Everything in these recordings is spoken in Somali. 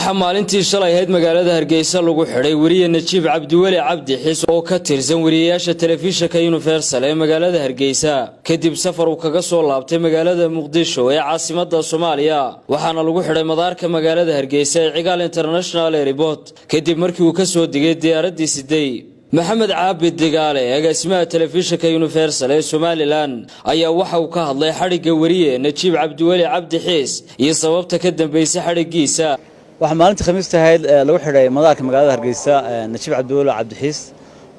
Waxaa maalintii shalay ahayd magaalada Hargeysa lagu xidhay weriye Najiib Cabdiweli Cabdi Xiis oo ka tirsan weriyayaasha telefishinka Universal ee magaalada Hargeysa, kadib safar uu kaga soo laabtay magaalada Muqdisho ee caasimada Soomaaliya. Waxaana lagu xidhay madaarka magaalada Hargeysa ee Cigaal International Airport, kadib markii uu ka soo degay diyaaraddii siday. Maxamed Caabi Digaale, agaasimaha telefishinka Universal ee Somalilan, ayaa waxa uu ka hadlay xadhigga weriye Najiib Cabdiweli Cabdi Xiis iyo sababta ka dambeysay xadhiggiisa. Waxaa maalintii Khamiista ahayd lagu xidhay madaarka magaalada Hargeysa Najiib Cabdiweli Cabdixiis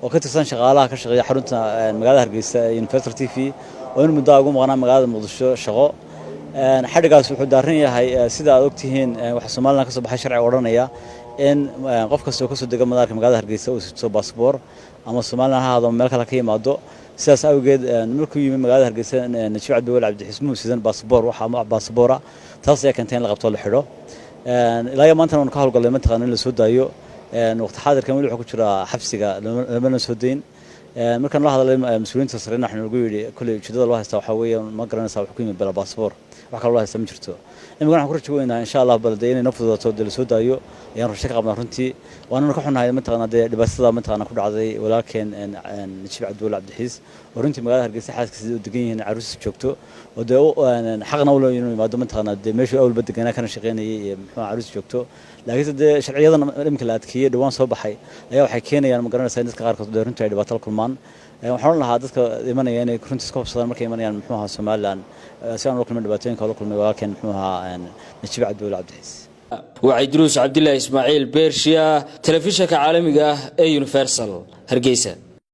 oo ka tirsan shaqaalaha ka shaqeeya xarunta magaalada Hargeysa ee Universal TV, oo in muddo ugu maqnaa magaalada Muqdisho shaqo. Xadhiggaas wuxuu daaran yahay, sida aad ogtihiin, waxaa Somaliland ka soo baxay sharci odhanaya in qof kasta oo kasoo dega madaarka magaalada Hargeysa uu sito baasboor, ama Somaliland ha ahaado, meel kale ka yimaado. Sidaas awgeed, markuu yimi magaalada Hargeysa Najiib Cabdiweli Cabdixiis muu sidan baasboor, waxa baasboora. Taas ayaa keentay in la qabto, la xidho. Ilaa iyo maantana waanu ka howlgallay mataqaana in la soo daayo. Waqti xaadirkan weli wuxuu ku jiraa xabsiga, lamana soo dayn. Markaan la hadalay mas-uuliyiinta sarena, waxaa nagu yidhi kolley ujeedada loo haystaa waxaa weeye, ma garanaysaa, wax ku yimid bala baasboor, wax kaloo loo haystaa ma jirto. Imika waxaan ku rajo weynaa, insha Allah, bal dee inay noo fududaato, dee la soo daayo ayaan rajo ka qabnaa runtii. Waanuna ka xunnahay mataqaana dee dhibaatada mataqaana ku dhacday walaalkeen Najiib Cabdiweli Cabdixiis, oo runtii magaalada Hargeysa xaaskiisa u degan yihiin, carruurtiisa joogto, oo dee xaqna u leeyahay inuu yimaado mataqaana dee meeshuu awalba deganaa kana shaqeynayay iyo muxuu carruurtiisa joogto. Laakiinse dee sharciyadan imika la adkeeyey, dhawaan soo baxay, ayaa waxay keenayaan, ma garanaysaa, in dadka qaarkood dee runtii ay dhibaato la kulmaan. Waxaan odhan lahaa dadka imanaya inay runtii iska hubsadaan markay imanayaan muxuu ahaa Somaliland, si aan ula kulmin dhibaatooyinka ula kulmay walaalkeen muxuu ahaa Najiib Cabdiweli Cabdixiis. Waa Idruus Cabdilaahi Ismaaciil Beershiya, telefishinka caalamiga ah ee Universal, Hargeysa.